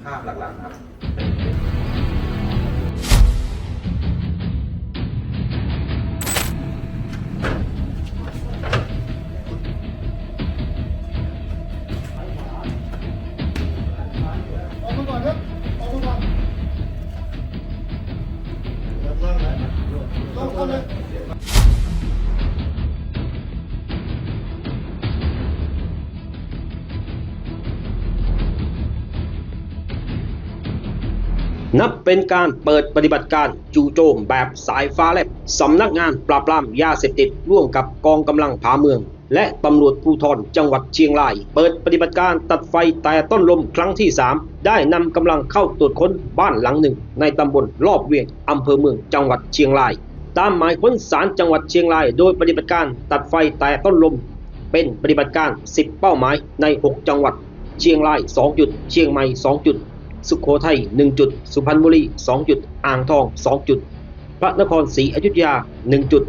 ພາບຫຼັກໆ ອອກມາກ່ອນເດີ ອອກມາກ່ອນ ລົງກ່ອນເລີຍ. ນັບເປັນການເປີດປະຕິບັດການຈູ່ໂຈມແບບສາຍຟ້າແລບ, ສຳນັກງານປາບປາມຢາເສບຕິດ ຮ່ວມກັບກອງກຳລັງຜາເມືອງ ແລະ ຕຳຫຼວດພູທອນຈັງຫວັດຊຽງລາຍ ເປີດປະຕິບັດການຕັດໄຟແຕ່ຕົ້ນລົມຄັ້ງທີສາມ ໄດ້ນຳກຳລັງເຂົ້າຕວດຄົ້ນບ້ານຫຼັງໜຶ່ງໃນຕຳບົນລອບວຽງ ອຳເພີເມືອງ ຈັງຫວັດຊຽງລາຍ. ຕາມໝາຍຄົ້ນສານຈັງຫວັດຊຽງລາຍ ໂດຍປະຕິບັດການຕັດໄຟແຕ່ຕົ້ນລົມ ເປັນປະຕິບັດການສິບເປົ້າໝາຍໃນຫົກຈັງຫວັດ, ຊຽງລາຍສອງຈຸດ, ຊຽງໃໝ່ສອງຈຸດ, ສຸໂຂໄທໜຶ່ງຈຸດ, ສຸພັນບູລີສອງຈຸດ, ອ່າງທອງສອງຈຸດ, ພະນະຄອນສີອະຍຸດຍາໜຶ່ງຈຸດ.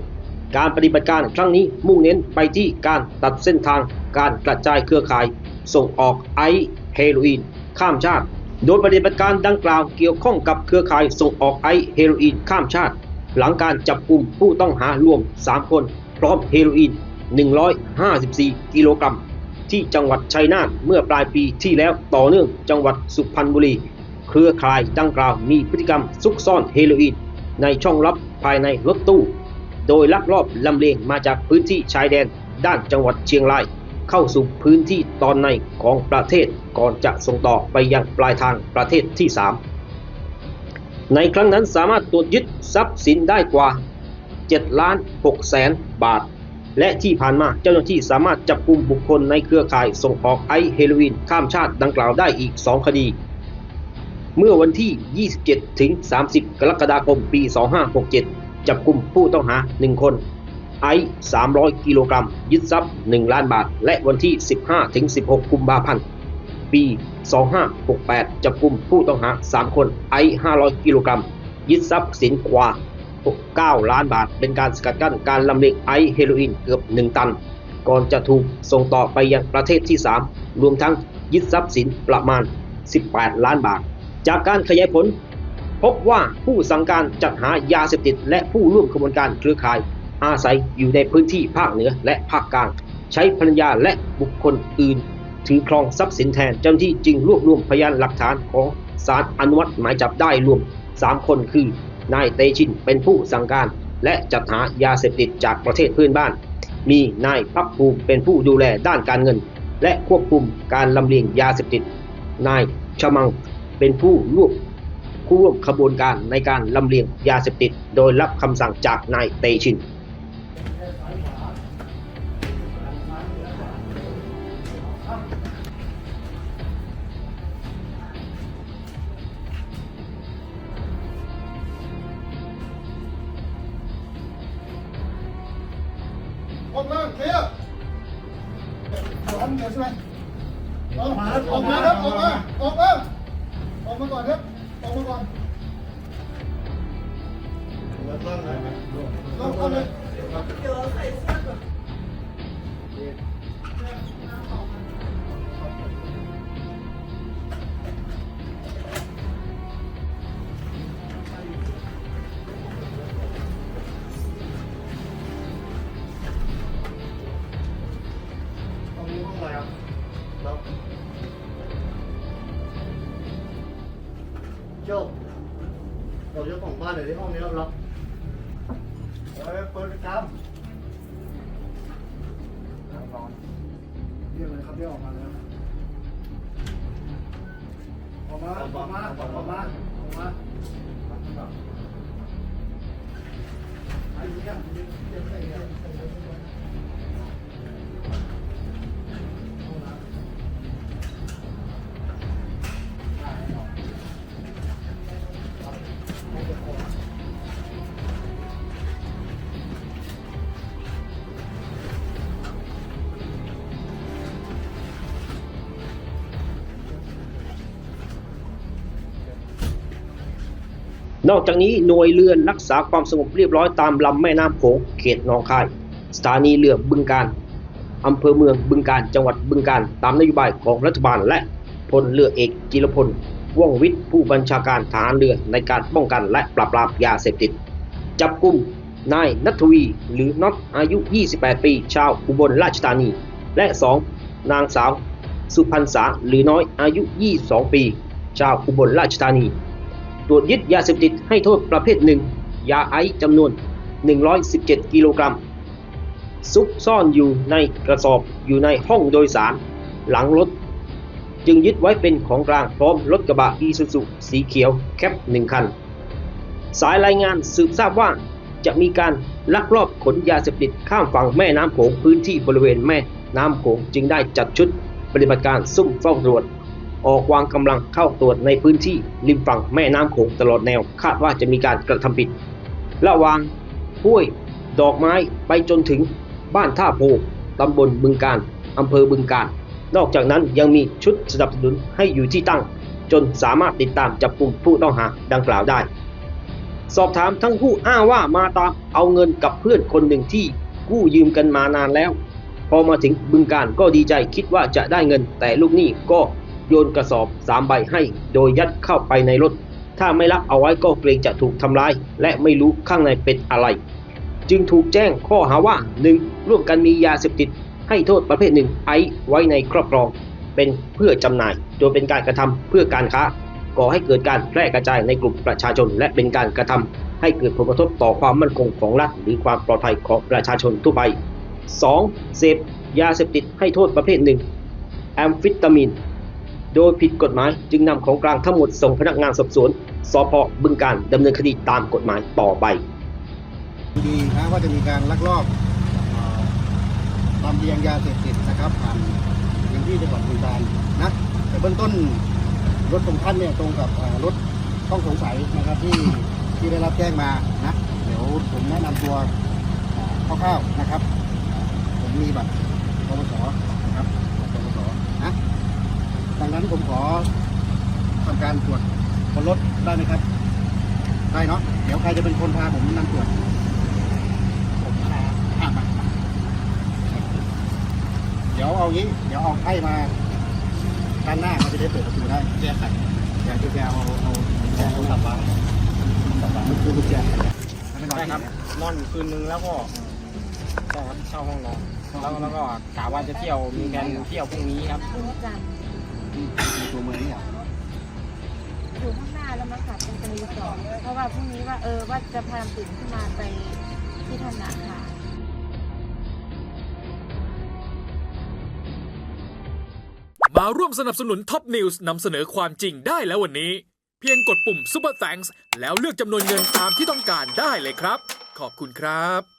ການປະຕິບັດການຄັ້ງນີ້ມຸ່ງເນັ້ນໄປທີ່ການຕັດເສັ້ນທາງການກະຈາຍເຄືອຂ່າຍສົ່ງອອກໄອສ໌ ເຮໂຣອີນ ຂ້າມຊາດ, ໂດຍປະຕິບັດການດັ່ງກ່າວກ່ຽວຂ້ອງກັບເຄືອຂ່າຍສົ່ງອອກໄອສ໌ ເຮໂຣອີນ ຂ້າມຊາດ, ຫຼັງການຈັບກຸມຜູ້ຕ້ອງຫາລວມສາມຄົນ ພ້ອມເຮໂຣອີນໜຶ່ງຮ້ອຍຫ້າສິບສີ່ກິໂລກຣາມ ທີ່ຈັງຫວັດໄຊນາດເມື່ອປາຍປີທີ່ແລ້ວ, ຕໍ່ເນື່ອງຈັງຫວັດສຸພັນບູລີ. ເຄືອຂ່າຍດັ່ງກ່າວມີພຶດຕິກຳຊຸກຊ້ອນເຮໂຣອີນໃນຊ່ອງລັບພາຍໃນລົດຕູ້, ໂດຍລັກລອບລຳລຽງມາຈາກພື້ນທີ່ຊາຍແດນດ້ານຈັງຫວັດຊຽງລາຍ ເຂົ້າສູ່ພື້ນທີ່ຕອນໃນຂອງປະເທດ ກ່ອນຈະສົ່ງຕໍ່ໄປຍັງປາຍທາງປະເທດທີສາມ. ໃນຄັ້ງນັ້ນສາມາດຕວດຍຶດຊັບສິນໄດ້ກວ່າເຈັດລ້ານຫົກແສນບາດ. ແລະ ທີ່ຜ່ານມາເຈົ້າໜ້າທີ່ສາມາດຈັບກຸມບຸກຄົນໃນເຄືອຂ່າຍສົ່ງອອກໄອສ໌ ເຮໂຣອີນ ຂ້າມຊາດດັ່ງກ່າວໄດ້ອີກສອງຄະດີ ເມື່ອວັນທີຊາວເຈັດ ເຖິງ ສາມສິບ ກໍລະກະດາຄົມ ປີສອງພັນຫ້າຮ້ອຍຫົກສິບເຈັດ ຈັບກຸມຜູ້ຕ້ອງຫາໜຶ່ງຄົນ, ໄອສ໌ ສາມຮ້ອຍກິໂລກຣາມ, ຍຶດຊັບໜຶ່ງລ້ານບາດ ແລະ ວັນທີສິບຫ້າ ເຖິງ ສິບຫົກ ກຸມພາພັນ ປີສອງພັນຫ້າຮ້ອຍຫົກສິບແປດ ຈັບກຸມຜູ້ຕ້ອງຫາສາມຄົນ, ໄອສ໌ ຫ້າຮ້ອຍກິໂລກຣາມ, ຍຶດຊັບສິນກວ່າ ເກົ້າລ້ານບາດ ເປັນການສະກັດກັ້ນການລຳລຽງໄອສ໌ ເຮໂຣອີນ ເກືອບໜຶ່ງຕັນ ກ່ອນຈະຖືກສົ່ງຕໍ່ໄປຍັງປະເທດທີສາມ ລວມທັງຍຶດຊັບສິນປະມານສິບແປດລ້ານບາດ. ຈາກການຂະຫຍາຍຜົນ ພົບວ່າຜູ້ສັ່ງການຈັດຫາຢາເສບຕິດ ແລະ ຜູ້ຮ່ວມຂະບວນການເຄືອຂ່າຍອາໄສຢູ່ໃນພື້ນທີ່ພາກເໜືອ ແລະ ພາກກາງ, ໃຊ້ພະຍານ ແລະ ບຸກຄົນອື່ນຖືຄອງຊັບສິນແທນ. ເຈົ້າໜ້າທີ່ຈຶ່ງລວບລວມພະຍານຫຼັກຖານ ຂໍສານອະນຸມັດໝາຍຈັບໄດ້ລວມ ສາມຄົນຄື ນາຍເຕຊິນເປັນຜູ້ສັ່ງການ ແລະ ຈັດຫາຢາເສບຕິດຈາກປະເທດເພື່ອນບ້ານ, ມີນາຍພັກພູມເປັນຜູ້ດູແລດ້ານການເງິນ ແລະ ຄວບຄຸມການລຳລຽງຢາເສບຕິດ, ນາຍຊະມັງເປັນຜູ້ລວບ ຜູ້ຮ່ວມຂະບວນການໃນການລຳລຽງຢາເສບຕິດ ໂດຍຮັບຄຳສັ່ງຈາກນາຍເຕຊິນ. ອອກມາ ເຄລຍ ເດີນເດີນໃຊ່ໄໝ? ອອກມາ ອອກມາ ອອກມາ ອອກມາ ອອກມາກ່ອນເດີ ອອກມາກ່ອນ ລົງກ່ອນເລີຍ. ໂຈ້ ບອກເຈົ້າຂອງບ້ານເດີ ຫ້ອງນີ້ລັບ. ເອີ ເປີດໄປຕາມ. ເລື່ອງເລີຍຄັບ ດຽວອອກມາເລີຍ. ອອກມາ ອອກມາ ອອກມາ ອອກມາ. ນອກຈາກນີ້ ໜ່ວຍເຮືອລັກສາຄວາມສະຫງົບຮຽບຮ້ອຍຕາມລຳແມ່ນ້ຳໂຂງ ເຂດໜອງຄາຍ, ສະຖານີເຮືອບຶງການ, ອຳເພີເມືອງບຶງການ, ຈັງຫວັດບຶງການ, ຕາມນະໂຍບາຍຂອງລັດຖະບານ ແລະ ພົນເຮືອເອກ ຈິລະພົນ ວ່ອງวิทย์ ผู้บัญชาการทหารเรือในการป้องกันและปราบปรามยาเสพติด จับกุมนายณัฐวี หรือน็อต อายุ ยี่สิบแปด ปี ชาวอุบลราชธานี และ สอง นางสาวสุพรรษา หรือน้อย อายุ ยี่สิบสอง ปี ชาวอุบลราชธานี ตรวจยึดยาเสพติดให้โทษประเภท หนึ่ง ยาไอซ์จำนวน หนึ่งร้อยสิบเจ็ด กิโลกรัม ซุกซ่อนอยู่ในกระสอบอยู่ในห้องโดยสารหลังรถ จึงยึดไว้เป็นของกลางพร้อมรถกระบะอีซูซุสีเขียวแคปหนึ่งคัน สายรายงานสืบทราบว่าจะมีการลักลอบขนยาเสพติดข้ามฝั่งแม่น้ำโขง พื้นที่บริเวณแม่น้ำโขง จึงได้จัดชุดปฏิบัติการซุ่มเฝ้าตรวจ ออกวางกำลังเข้าตรวจในพื้นที่ริมฝั่งแม่น้ำโขงตลอดแนว คาดว่าจะมีการกระทำผิด ระหว่างห้วยดอกไม้ไปจนถึงบ้านท่าโพ ตำบลบึงกาฬ อำเภอบึงกาฬ นอกจากนั้นยังมีชุดสนับสนุนให้อยู่ที่ตั้ง จนสามารถติดตามจับกุมผู้ต้องหาดังกล่าวได้ สอบถามทั้งคู่อ้างว่ามาตามเอาเงินกับเพื่อนคนหนึ่งที่กู้ยืมกันมานานแล้ว พอมาถึงบึงกาฬก็ดีใจคิดว่าจะได้เงิน แต่ลูกหนี้ก็โยนกระสอบสามใบให้ โดยยัดเข้าไปในรถ ถ้าไม่รับเอาไว้ก็เกรงจะถูกทำร้าย และไม่รู้ข้างในเป็นอะไร จึงถูกแจ้งข้อหาว่า หนึ่ง ร่วมกันมียาเสพติดให้โทษประเภท หนึ่ง ไอซ์ไว้ในครอบครอง เป็นเพื่อจำหน่าย โดยเป็นการกระทำเพื่อการค้า ก่อให้เกิดการแพร่กระจายในกลุ่มประชาชน และเป็นการกระทำให้เกิดผลกระทบต่อความมั่นคงของรัฐ หรือความปลอดภัยของประชาชนทั่วไป สอง เสพยาเสพติดให้โทษประเภท หนึ่ง แอมเฟตามีน โดยผิดกฎหมาย จึงนำของกลางทั้งหมดส่งพนักงานสอบสวน สภ.บึงกาฬ ดำเนินคดีตามกฎหมายต่อไป ดีนะว่าจะมีการลักลอบ เอ่อ ลำเลียงยาเสพติดนะครับ ผ่านพื้นที่จังหวัดบึงกาฬนะ แต่เบื้องต้นรถของท่านเนี่ยตรงกับ เอ่อ รถต้องสงสัยนะครับ ที่ ที่ได้รับแจ้งมานะ เดี๋ยวผมแนะนำตัว เอ่อ คร่าวๆนะครับ ผมมีบัตร ปปส นะครับ บัตร ปปส นะ ดังนั้นผมขอทำการตรวจค้นรถได้ไหมครับ ได้เนาะ เดี๋ยวใครจะเป็นคนพาผมนำตรวจ ผมพา อ่ะ มา เดี๋ยวเอางี้ เดี๋ยวเอาไพ่มาด้านหน้า เขาจะได้เปิดประตูได้ แก้ไข เดี๋ยวจะเอา เอา เอาโทรศัพท์วาง โทรศัพท์วาง มันคือกุญแจ ใช่ครับ นอนอยู่คืนนึงแล้วก็ ใช่ครับ เช่าห้องนอน แล้ว แล้วก็กะว่าจะเที่ยว มีแผนเที่ยวพรุ่งนี้ครับ วันจันทร์ อยู่ตัวเมืองนี่เหรอ อยู่ข้างหน้าแล้วมาขับเป็นรีสอร์ท เพราะว่าพรุ่งนี้ว่า เออ ว่าจะพาตื่นขึ้นมาไปที่ถ้ำนาคา มาร่วมสนับสนุน Top News นำเสนอความจริงได้แล้ววันนี้ เพียงกดปุ่ม Super Thanks แล้วเลือกจำนวนเงินตามที่ต้องการได้เลยครับ ขอบคุณครับ